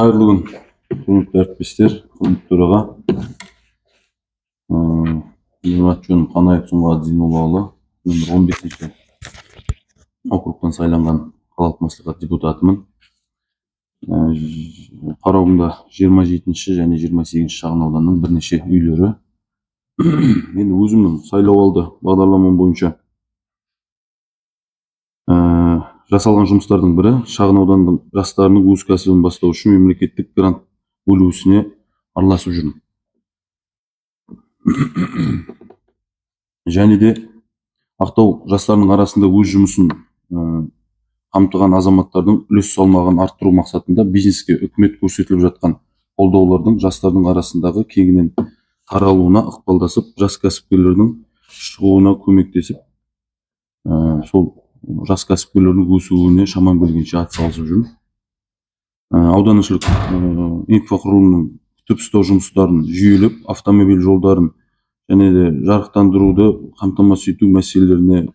Қайырлы күн, құрметті әріптестер, құрметті төраға. Менің аты жөнім Қанаев Сұңғат Зейноллаұлы, нөмір 15-ші округтан сайланған қалалық мәслихат депутатымын. Қарауымда 27-ші және 28-ші шағын ауданның бірнеше үйлері. Енді өзімнің сайлауалды бағдарламам бойынша жасалған жұмыстардың бірі шағын ауданның жастарының өз кәсібін бастау үшін мемлекеттік грант бөлу ісіне араласып жүрмін. Және де Ақтау жастарының арасында өз жұмысын қамтыған азаматтардың үлес салмағын арттыру мақсатында бизнеске үкімет көрсетіліп жатқан қолдаулардың жастардың арасындағы кеңінен таралуына ықпалдасып, жас кәсіпкерлердің шығуына көмектесіп, сол жас кәсіпкерлердің өсуіне шамам келгенше атсалысып жүрмін. Ауданішілік инфрақұрылымның күтіп ұстау жұмыстарын жүйелеп, автомобиль жолдарын және де жарықтандыруды қамтамасыз ету мәселелеріне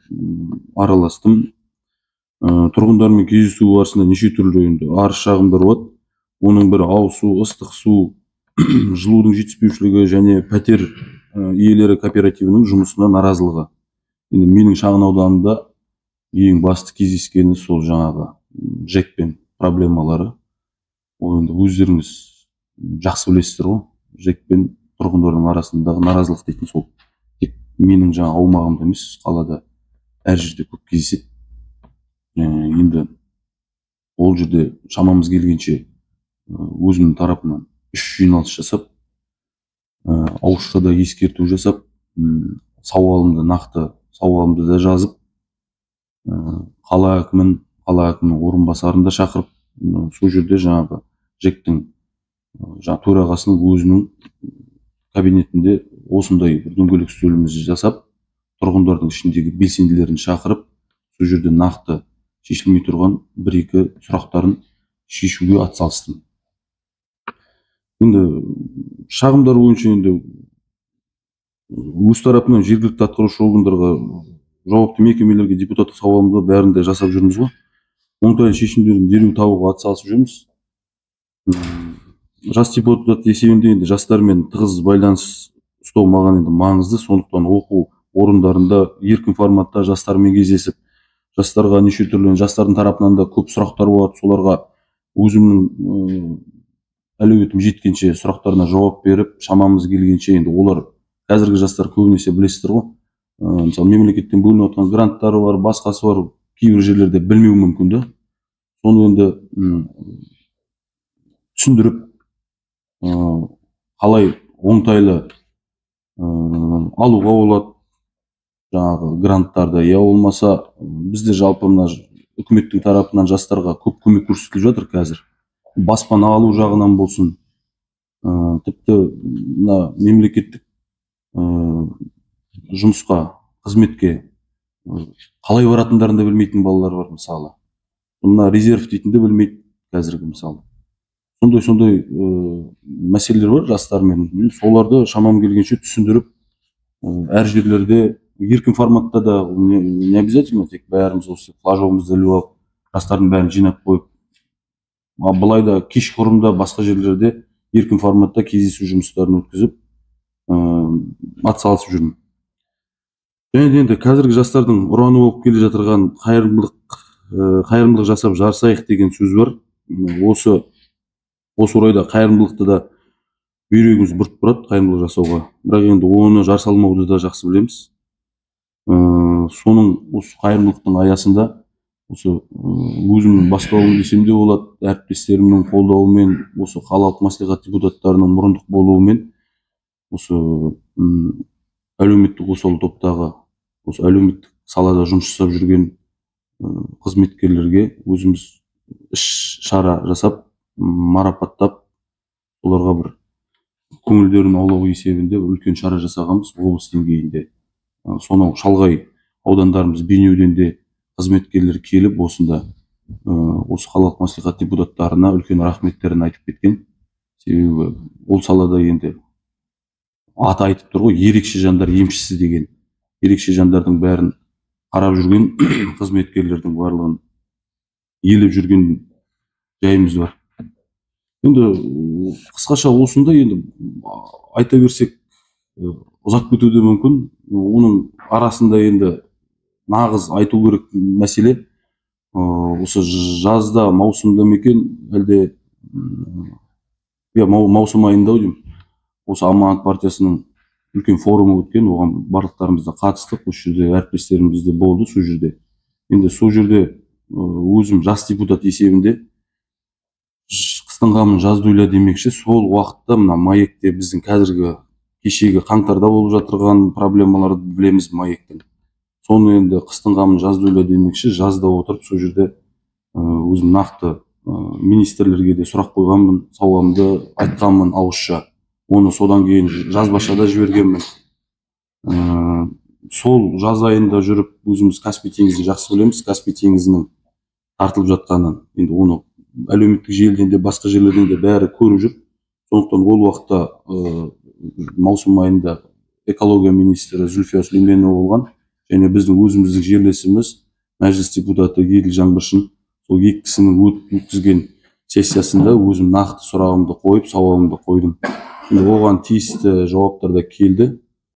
араластым. Тұрғындармен кездесу барысында неше түрлі енді арыз шағымдар болады. Оның бірі ауыз су, ыстық су, жылудың жетіспеушілігі және пәтер иелері кооперативінің жұмысына наразылығы. Енді менің шағын ауданымда ең басты кездескені сол жаңағы ЖЭКпен проблемалары. Ол енді өздеріңіз жақсы білесіздер ғой, ЖЭКпен тұрғындардың арасындағы наразылық дейтін сол тек менің жаңа аумағымда емес, қалада әр жерде көп кездеседі. Енді ол жерде шамамыз келгенше өзімнің тарапымнан 3 жиналыс жасап, ауызша да ескерту жасап, сауалымды, нақты сауалымды да жазып, қала әкімін, қала әкімінің орынбасарын да шақырып, сол жерде жаңағы ЖЭК-тің жаңа төрағасының өзінің кабинетінде осындай бір дөңгелек үстелімізді жасап, тұрғындардың ішіндегі белсенділерін шақырып, сол жерде нақты шешілмей тұрған бір-екі сұрақтарын шешуге атсалыстым. Енді шағымдар бойынша енді өз тарапынан жергілікті атқарушы органдарға, жауапты мекемелерге депутаттық сауалымды бәрін де жасап жүрміз ғой. Оңтайлы шешімдерін дереу табуға атсалысып жүрміз. Жас депутат есебінде енді жастармен тығыз байланыс ұстау маған енді маңызды. Сондықтан оқу орындарында еркін форматта жастармен кездесіп, жастарға неше түрлі, жастардың тарапынан да көп сұрақтар болады, соларға өзімнің әлеуетім жеткенше сұрақтарына жауап беріп, шамамыз келгенше енді олар қазіргі жастар көбінесе білесіздер ғой, мысалы мемлекеттен бөлініп жатқан гранттары бар, басқасы бар, кейбір жерлерде білмеуі мүмкін де. Соны енді түсіндіріп, қалай оңтайлы алуға болады жаңағы гранттарды, я болмаса бізде жалпы мына үкіметтің тарапынан жастарға көп көмек көрсетіліп жатыр қазір. Баспана алу жағынан болсын, тіпті мына мемлекеттік жұмысқа, қызметке қалай баратындарын да білмейтін балалар бар мысалы. Мына резерв дейтінді білмейді қазіргі мысалы. Сондай-сондай мәселелер бар жастармен. Соларды шамам келгенше түсіндіріп, әр жерлерде еркін форматта да не обязательно тек бәріміз осы флажогымызды іліп алып, жастардың бәрін жинап қойып, былай да кешқұрымда басқа жерлерде еркін форматта кездесу жұмыстарын өткізіп, атсалысып жүрмін. Және де енді қазіргі жастардың ұраны болып келе жатырған қайырымдылық жасап жарысайық деген сөз бар. Осы орайда қайырымдылықты да бүйрегіміз бұрт бұрады қайырымдылық жасауға. Бірақ енді оны жар салмауды да жақсы білеміз. Соның осы қайырымдылықтың аясында осы өзімнің бастауым десем де болады, әріптестерімнің қолдауымен, осы қалалық мәслихат депутаттарының мұрындық болуымен осы әлеуметтік осал топтағы, осы әлеуметтік салада жұмыс жасап жүрген қызметкерлерге өзіміз іс шара жасап, марапаттап, оларға бір көңілдерін аулау есебінде үлкен шара жасағанбыз облыс деңгейінде. Сонау шалғай аудандарымыз Бейнеуден де қызметкерлер келіп, осында осы қалалық мәслихат депутаттарына үлкен рахметтерін айтып кеткен. Себебі ол салада енді аты айтып тұр ғой, ерекше жандар емшісі деген. Ерекше жандардың бәрін қарап жүрген қызметкерлердің барлығын елеп жүрген жайымыз бар. Енді қысқаша осында, енді айта берсек ұзап кетуі де мүмкін. Оның арасында енді нағыз айту керек мәселе, осы жазда, маусымда ма екен, әлде иә, маусым айында ау деймін, осы Аманат партиясының үлкен форумы өткен. Оған барлықтарымыз да қатыстық. Осы жерде әріптестеріміз де болды сол жерде. Енді сол жерде өзім жас депутат есебінде, қыстың қамын жазда ойла демекші, сол уақытта мына МАЭК-те біздің қазіргі кешегі қаңтарда болып жатырған проблемаларды білеміз МАЭК-тің. Соны енді қыстың қамын жазда ойла демекші, жазда отырып сол жерде өзім нақты министрлерге де сұрақ қойғанмын, сауалымды айтқанмын ауызша. Оны содан кейін жазбаша да жібергенмін. Сол жаз айында жүріп өзіміз Каспий теңізін жақсы білеміз, Каспий теңізінің тартылып жатқанын. Енді оны әлеуметтік желіден де, басқа жерлерден де бәрі көріп жүр. Сондықтан ол уақытта маусым айында экология министрі Зүлфия Сүлейменова болған және біздің өзіміздің жерлесіміз, мәжіліс депутаты Еділ Жаңбыршин, сол екі кісінің өткізген сессиясында өзім нақты сұрағымды қойып, сауалымды қойдым. Енді оған тиісті жауаптар да келді.